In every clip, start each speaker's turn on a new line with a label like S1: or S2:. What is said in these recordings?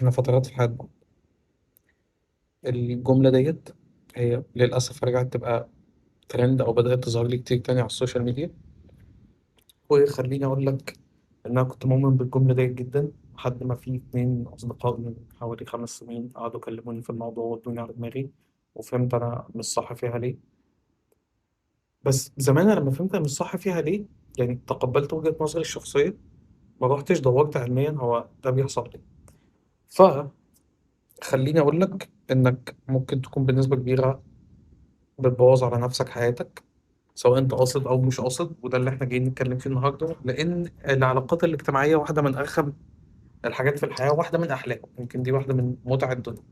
S1: إحنا فترات في حياة بعض. الجملة ديت هي للأسف رجعت تبقى ترند أو بدأت تظهر لي كتير تاني على السوشيال ميديا. وخليني أقول لك إن أنا كنت مؤمن بالجملة ديت جدا لحد ما في 2 أصدقاء من حوالي 5 سنين قعدوا كلموني في الموضوع وادوني على دماغي، وفهمت أنا مش صح فيها ليه. بس زمان أنا لما فهمت أنا مش صح فيها ليه، يعني تقبلت وجهة نظري الشخصية، ما روحتش دورت علميا هو ده بيحصل ليه. فخليني أقول لك إنك ممكن تكون بنسبة كبيرة بتبوظ على نفسك حياتك، سواء انت قاصد او مش قاصد، وده اللي احنا جايين نتكلم فيه النهارده. لان العلاقات الاجتماعية واحدة من ارخم الحاجات في الحياه، واحدة من احلاها، يمكن دي واحدة من متع الدنيا،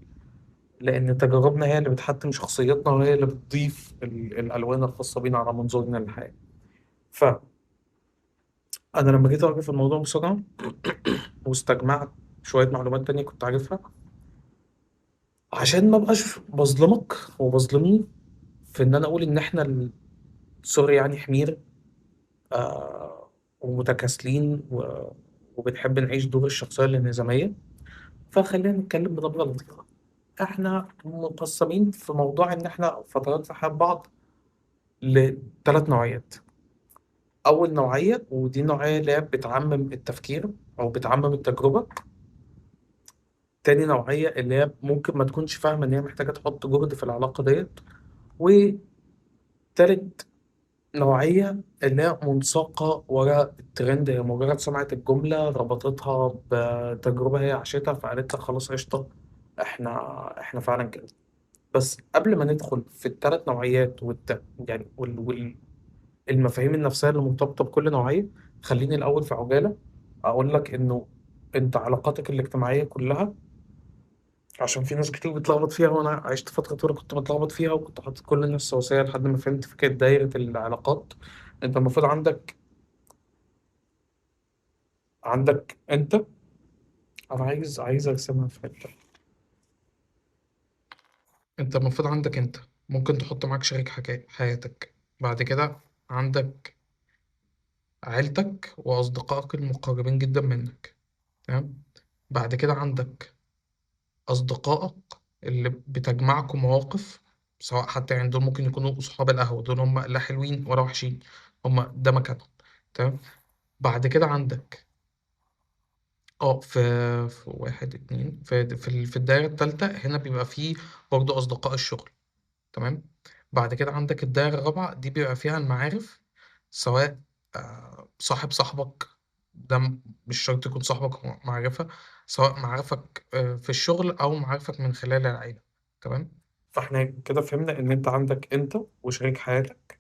S1: لان تجاربنا هي اللي بتحتم شخصيتنا وهي اللي بتضيف الالوان الخاصة بينا على منظورنا للحياه. فانا لما جيت اعرف الموضوع بسرعة واستجمعت شوية معلومات تانية كنت عارفها، عشان ما ابقاش بظلمك وبظلمني في ان انا اقول ان احنا sorry يعني حمير، آه، ومتكاسلين وبنحب نعيش دور الشخصية الانهزامية. فخلينا نتكلم بنبرة لطيفة. احنا مقسمين في موضوع ان احنا فترات في حياة بعض لثلاث نوعيات. اول نوعية، ودي النوعية اللي هي بتعمم التفكير او بتعمم التجربة. تاني نوعية اللي هي ممكن ما تكونش فاهمة ان هي محتاجة تحط جهد في العلاقة ديت. وتالت نوعية اللي هي منساقة وراء الترند، هي مجرد سمعت الجملة ربطتها بتجربة هي عاشتها فقالت لك خلاص قشطة، احنا فعلا كده. بس قبل ما ندخل في الثلاث نوعيات يعني المفاهيم النفسية اللي مرتبطة بكل نوعية، خليني الأول في عجالة أقول لك إنه أنت علاقاتك الاجتماعية كلها، عشان في ناس كتير بتلخبط فيها، وانا عشت فترة طويلة كنت بتلخبط فيها وكنت حاطط كل الناس سواسية لحد ما فهمت فكرة دايرة العلاقات. انت المفروض عندك انت، انا عايز ارسمها في حته. انت المفروض عندك انت، ممكن تحط معاك شريك حياتك. بعد كده عندك عيلتك واصدقائك المقربين جدا منك، تمام. بعد كده عندك أصدقائك اللي بتجمعكم مواقف، سواء حتى يعني دول ممكن يكونوا أصحاب القهوة، دول هم لا حلوين ولا وحشين، هم ده مكانهم، تمام. بعد كده عندك في واحد اتنين في الدايرة التالتة هنا بيبقى فيه برضه أصدقاء الشغل، تمام. بعد كده عندك الدايرة الرابعة دي بيبقى فيها المعارف، سواء صاحب صاحبك، ده مش شرط يكون صاحبك، هو معرفة، سواء معرفك في الشغل أو معرفك من خلال العيلة، تمام. فاحنا كده فهمنا إن أنت عندك أنت وشريك حياتك،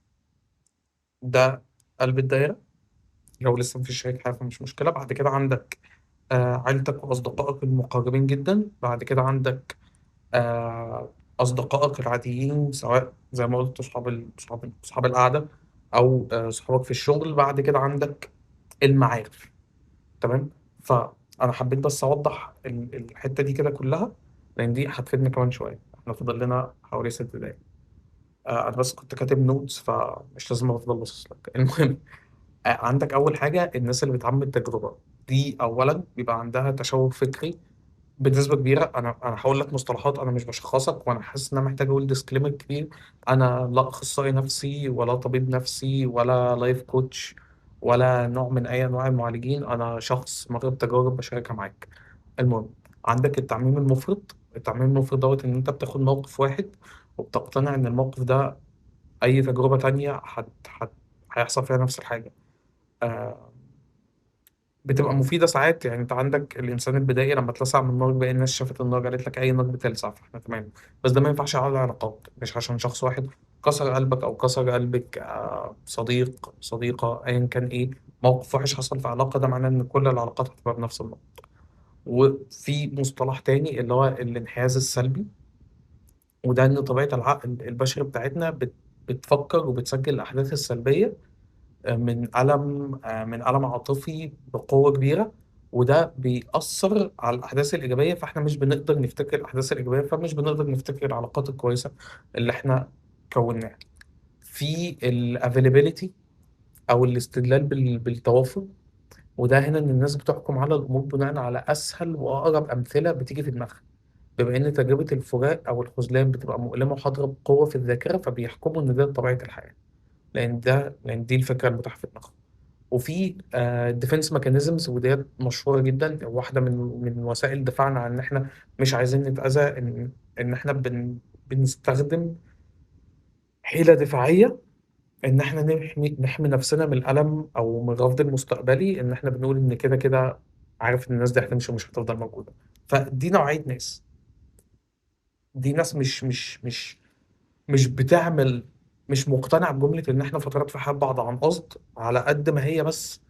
S1: ده قلب الدايرة. لو لسه مفيش شريك حياة فمش مشكلة. بعد كده عندك عيلتك وأصدقائك المقربين جدا. بعد كده عندك آه، أصدقائك العاديين، سواء زي ما قلت أصحاب القعدة أو صحابك في الشغل. بعد كده عندك المعارف، تمام. فأنا حبيت بس أوضح الحتة دي كده كلها، لأن دي هتفيدنا كمان شوية. احنا فاضل لنا حوالي 6 دقايق. أنا بس كنت كاتب notes فمش لازم أفضل باصص لك. المهم، عندك أول حاجة الناس اللي بتعمل تجربة، دي أولا بيبقى عندها تشوه فكري بنسبة كبيرة. أنا هقول لك مصطلحات، أنا مش بشخصك، وأنا حاسس إن أنا محتاج أقول disclaimer كبير. أنا لا أخصائي نفسي ولا طبيب نفسي ولا life coach ولا نوع من أي أنواع المعالجين، أنا شخص مر بتجارب بشاركها معاك. المهم، عندك التعميم المفرط. التعميم المفرط دوت إن أنت بتاخد موقف واحد وبتقتنع إن الموقف ده أي تجربة تانية هيحصل فيها نفس الحاجة. آه، بتبقى مفيدة ساعات، يعني انت عندك الانسان البدائي لما اتلسع من النار باقي الناس شافت النار قالت لك اي نار بتلسع فاحنا تمام. بس ده ما ينفعش على العلاقات، مش عشان شخص واحد كسر قلبك او كسر قلبك، صديق صديقة ايا كان، ايه موقف وحش حصل في علاقة، ده معناه ان كل العلاقات هتبقى بنفس النمط. وفي مصطلح تاني اللي هو الانحياز السلبي، وده ان طبيعة العقل البشري بتاعتنا بتفكر وبتسجل الاحداث السلبية من ألم عاطفي بقوة كبيرة، وده بيأثر على الأحداث الإيجابية، فإحنا مش بنقدر نفتكر الأحداث الإيجابية، فمش بنقدر نفتكر العلاقات الكويسة اللي إحنا كوناها. في ال availability أو الاستدلال بالتوافر، وده هنا إن الناس بتحكم على الأمور بناء على أسهل وأقرب أمثلة بتيجي في دماغها. بما إن تجربة الفراق أو الخذلان بتبقى مؤلمة وحاضرة بقوة في الذاكرة، فبيحكموا إن ده طبيعة الحياة، لأن دي الفكرة المتاحة في دماغهم. وفي defense mechanisms، وديت مشهورة جدا، واحدة من وسائل دفاعنا عن ان احنا مش عايزين نتاذى، ان احنا بنستخدم حيله دفاعية ان احنا نحمي نفسنا من الالم او من الرفض المستقبلي، ان احنا بنقول ان كده كده عارف ان الناس دي هتمشي ومش هتفضل موجودة. فدي نوعية ناس، دي ناس مش بتعمل، مش مقتنعة بجملة ان احنا فترات في حياة بعض عن قصد، على قد ما هي بس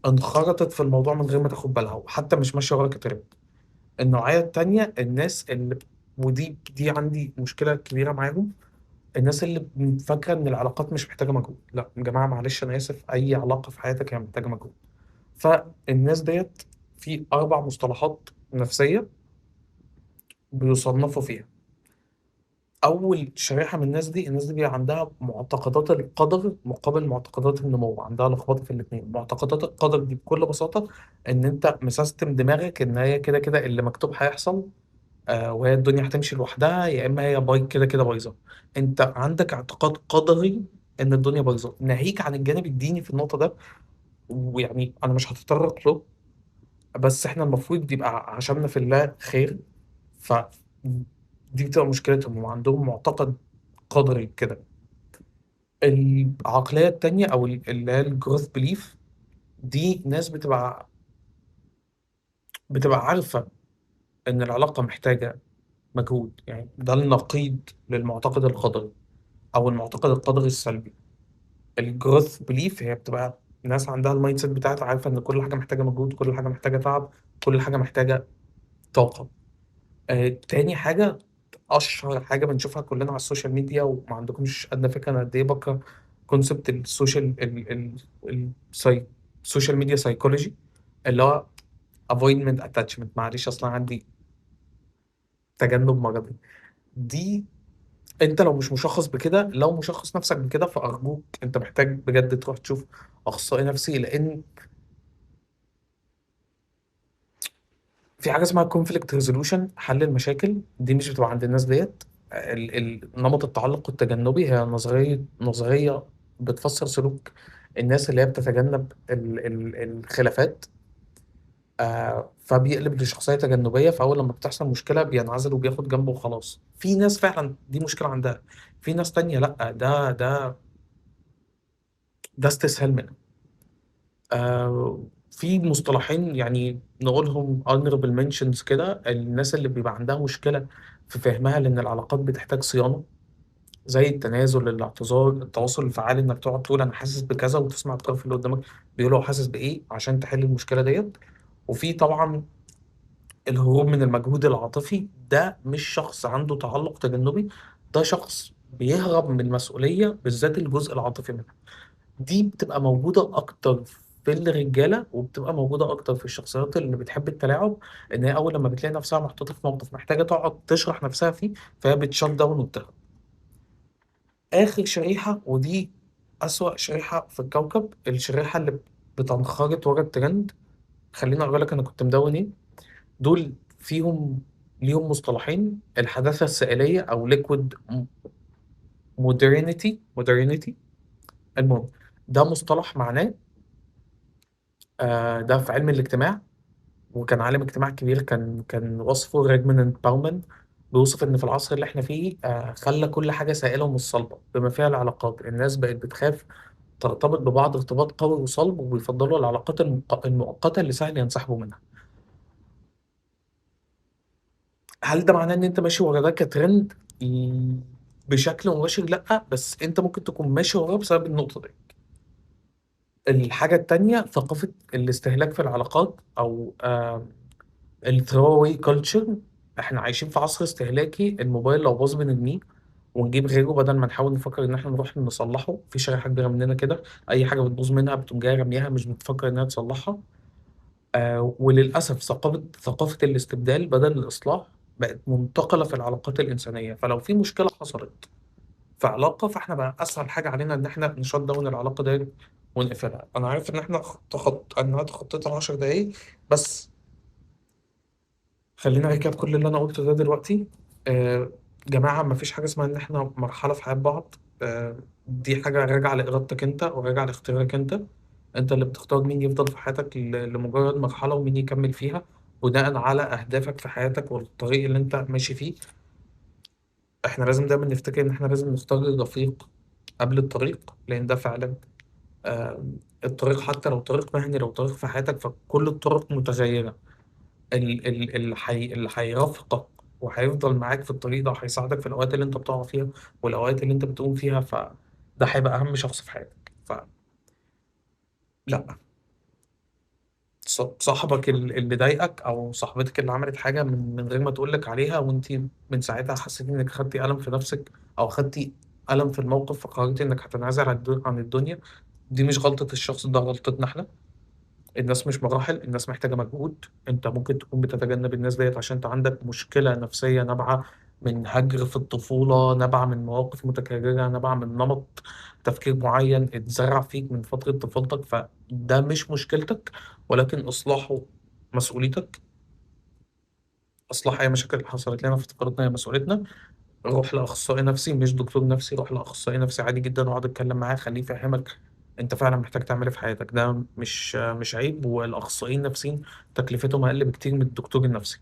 S1: انخرطت في الموضوع من غير ما تاخد بالها، وحتى مش ماشية ورا كترند. النوعية التانية الناس اللي، ودي عندي مشكلة كبيرة معاهم، الناس اللي فاكره ان العلاقات مش محتاجه مجهود. لا يا جماعة معلش انا اسف، اي علاقة في حياتك هي محتاجه مجهود. فالناس ديت في 4 مصطلحات نفسية بيصنفوا فيها. اول شريحة من الناس دي، الناس دي بيبقى عندها معتقدات القدر مقابل معتقدات النمو، عندها لخبطة في الاثنين. معتقدات القدر دي بكل بساطة ان انت مسيستم دماغك ان هي كده كده اللي مكتوب هيحصل، وهي الدنيا هتمشي لوحدها، يا اما هي بايظ كده كده بايظة. انت عندك اعتقاد قدري ان الدنيا بايظة، ناهيك عن الجانب الديني في النقطة ده، ويعني انا مش هتطرق له، بس احنا المفروض يبقى عشمنا في الله خير. ف دي بتبقى مشكلتهم، هم عندهم معتقد قدري كده. العقلية التانية او اللي هي ال growth belief، دي ناس بتبقى عارفه ان العلاقة محتاجه مجهود، يعني ده النقيض للمعتقد القدري او المعتقد القدري السلبي. ال growth belief هي بتبقى ناس عندها ال mindset بتاعتها، عارفه ان كل حاجة محتاجه مجهود، كل حاجة محتاجه تعب، كل حاجة محتاجه طاقة. تاني حاجة، اشهر حاجة بنشوفها كلنا على ال social media، وما عندكمش ادنى فكرة انا قد ايه بكره concept ال social ال social media psychology، اللي هو avoidant attachment. معلش اصلا عندي تجنب مرضي. دي انت لو مش مشخص بكده، لو مشخص نفسك بكده فارجوك انت محتاج بجد تروح تشوف اخصائي نفسي، لان في حاجة اسمها conflict resolution، حل المشاكل، دي مش بتبقى عند الناس ديت. نمط التعلق التجنبي هي نظرية بتفسر سلوك الناس اللي هي بتتجنب الخلافات، فبيقلب لشخصية تجنبيه، فاول لما بتحصل مشكلة بينعزل وبياخد جنبه وخلاص. في ناس فعلا دي مشكلة عندها، في ناس تانية لا، ده استسهال منها. في مصطلحين يعني نقولهم honorable mentions كده، الناس اللي بيبقى عندها مشكلة في فهمها لأن العلاقات بتحتاج صيانة، زي التنازل، الاعتذار، التواصل الفعال، إنك تقعد تقول أنا حاسس بكذا وتسمع الطرف اللي قدامك بيقول هو حاسس بإيه عشان تحل المشكلة ديت. وفي طبعا الهروب من المجهود العاطفي، ده مش شخص عنده تعلق تجنبي، ده شخص بيهرب من المسؤولية بالذات الجزء العاطفي منها. دي بتبقى موجودة أكتر في الرجالة، وبتبقى موجودة أكتر في الشخصيات اللي بتحب التلاعب، إن هي أول لما بتلاقي نفسها محطوطة في موقف محتاجة تقعد تشرح نفسها فيه، فهي بت shut down وبتهرب. آخر شريحة، ودي أسوأ شريحة في الكوكب، الشريحة اللي بتنخرط ورا الترند. خليني أقول لك أنا كنت مدون إيه. دول ليهم مصطلحين، الحداثة السائلية أو liquid modernity. المهم ده مصطلح معناه، ده في علم الاجتماع، وكان عالم اجتماع كبير، كان وصفه ريجمنت باومان، بيوصف إن في العصر اللي احنا فيه، خلى كل حاجة سائلة ومش صلبة بما فيها العلاقات. الناس بقت بتخاف ترتبط ببعض ارتباط قوي وصلب، وبيفضلوا العلاقات المؤقتة اللي سهل ينسحبوا منها. هل ده معناه ان انت ماشي ورا ده كترند بشكل مباشر؟ لا، بس انت ممكن تكون ماشي وراه بسبب النقطة دي. الحاجة التانية ثقافة الاستهلاك في العلاقات، او ال throwaway culture. احنا عايشين في عصر استهلاكي، الموبايل لو باظ بنرميه ونجيب غيره بدل ما نحاول نفكر ان احنا نروح نصلحه. في شريحة كبيرة مننا كده اي حاجة بتبوظ منها بتقوم جاية رميها، مش بتفكر انها تصلحها. وللأسف ثقافة الاستبدال بدل الإصلاح بقت منتقلة في العلاقات الإنسانية. فلو في مشكلة حصلت في علاقة، فاحنا بقى اسهل حاجة علينا ان احنا ن shut down العلاقة دي ونقفلها. انا عارف ان احنا ان انا تخطيت ال 10 دقايق، بس خلينا recap كل اللي انا قلته ده دلوقتي. آه جماعة، ما فيش حاجة اسمها ان احنا مرحلة في حياة بعض. دي حاجة راجعة لإرادتك انت، وراجعة لاختيارك انت. انت اللي بتختار مين يفضل في حياتك لمجرد مرحلة، ومين يكمل فيها بناء على أهدافك في حياتك والطريق اللي انت ماشي فيه. احنا لازم دايما نفتكر ان احنا لازم نختار الرفيق قبل الطريق، لان ده فعلا الطريق، حتى لو طريق مهني، لو طريق في حياتك، فكل الطرق متغيرة. اللي هيرافقك وهيفضل معاك في الطريق ده، وهيساعدك في الأوقات اللي انت بتقع فيها والأوقات اللي انت بتقوم فيها، فده هيبقى أهم شخص في حياتك. لا، صاحبك اللي ضايقك، او صاحبتك اللي عملت حاجة من غير ما تقولك عليها، وانت من ساعتها حسيتي انك خدتي قلم في نفسك، او خدتي قلم في الموقف، فقررتي انك هتنعزل عن الدنيا. دي مش غلطه الشخص ده، غلطتنا احنا. الناس مش مراحل، الناس محتاجه مجهود. انت ممكن تكون بتتجنب الناس ديت عشان انت عندك مشكلة نفسية نابعة من هجر في الطفولة، نابعة من مواقف متكررة، نابعة من نمط تفكير معين اتزرع فيك من فترة طفولتك، فده مش مشكلتك، ولكن إصلاحه مسؤوليتك. إصلاح أي مشاكل حصلت لنا في طفولتنا هي مسؤوليتنا. روح لأخصائي نفسي، مش دكتور نفسي، روح لأخصائي نفسي عادي جدا، واقعد اتكلم معاه، خليه يفهمك انت فعلا محتاج تعمل ايه في حياتك. ده مش عيب، والاخصائيين النفسيين تكلفتهم اقل بكتير من الدكتور النفسي.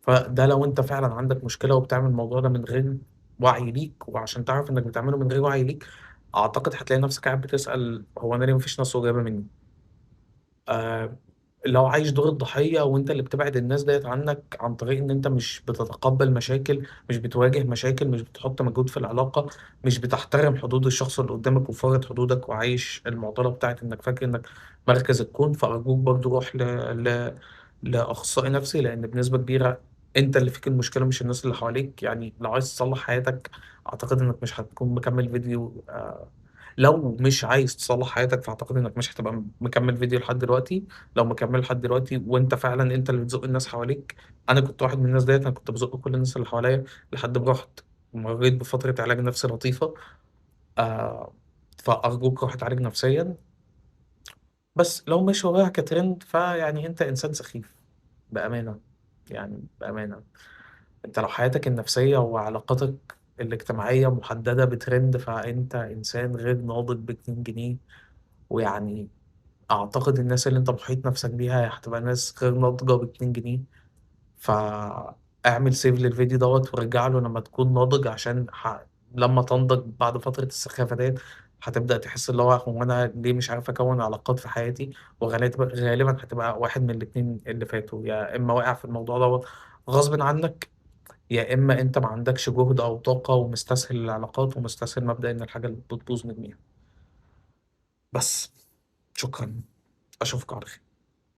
S1: فده لو انت فعلا عندك مشكلة وبتعمل الموضوع ده من غير وعي ليك، وعشان تعرف انك بتعمله من غير وعي ليك، اعتقد هتلاقي نفسك قاعد بتسأل هو انا ليه مفيش ناس قريبة مني. لو عايش دور الضحية وانت اللي بتبعد الناس ديت عنك عن طريق ان انت مش بتتقبل مشاكل، مش بتواجه مشاكل، مش بتحط مجهود في العلاقة، مش بتحترم حدود الشخص اللي قدامك وفارض حدودك، وعايش المعضلة بتاعت انك فاكر انك مركز الكون، فأرجوك برضو روح لأخصائي نفسي، لأن بنسبة كبيرة انت اللي فيك المشكلة مش الناس اللي حواليك. لو عايز تصلح حياتك اعتقد انك مش هتكون مكمل فيديو. لو مش عايز تصلح حياتك فاعتقد انك مش هتبقى مكمل فيديو لحد دلوقتي. لو مكمل لحد دلوقتي وانت فعلا انت اللي بتزق الناس حواليك، انا كنت واحد من الناس ديت، انا كنت بزق كل الناس اللي حواليا لحد ما رحت مريت بفترة علاج نفسي لطيفة. فأرجوك روح اتعالج نفسيا. بس لو مش وراها كترند فيعني انت انسان سخيف بأمانة. بأمانة انت لو حياتك النفسية وعلاقاتك الاجتماعية محددة بترند فانت انسان غير ناضج باتنين جنيه. ويعني اعتقد الناس اللي انت محيط نفسك بيها هتبقى ناس غير ناضجة باتنين جنيه. فاعمل save للفيديو دوت وارجع له لما تكون ناضج، عشان لما تنضج بعد فترة السخافة ديت هتبدأ تحس اللي هو هو أنا ليه مش عارف أكون علاقات في حياتي، وغالبا هتبقى واحد من الاتنين اللي فاتوا، يا إما واقع في الموضوع دوت غصب عنك، يا إما أنت ما عندكش جهد أو طاقة ومستسهل العلاقات ومستسهل مبدأ إن الحاجة اللي بتبوظ نرميها. بس شكرا، أشوفك على خير.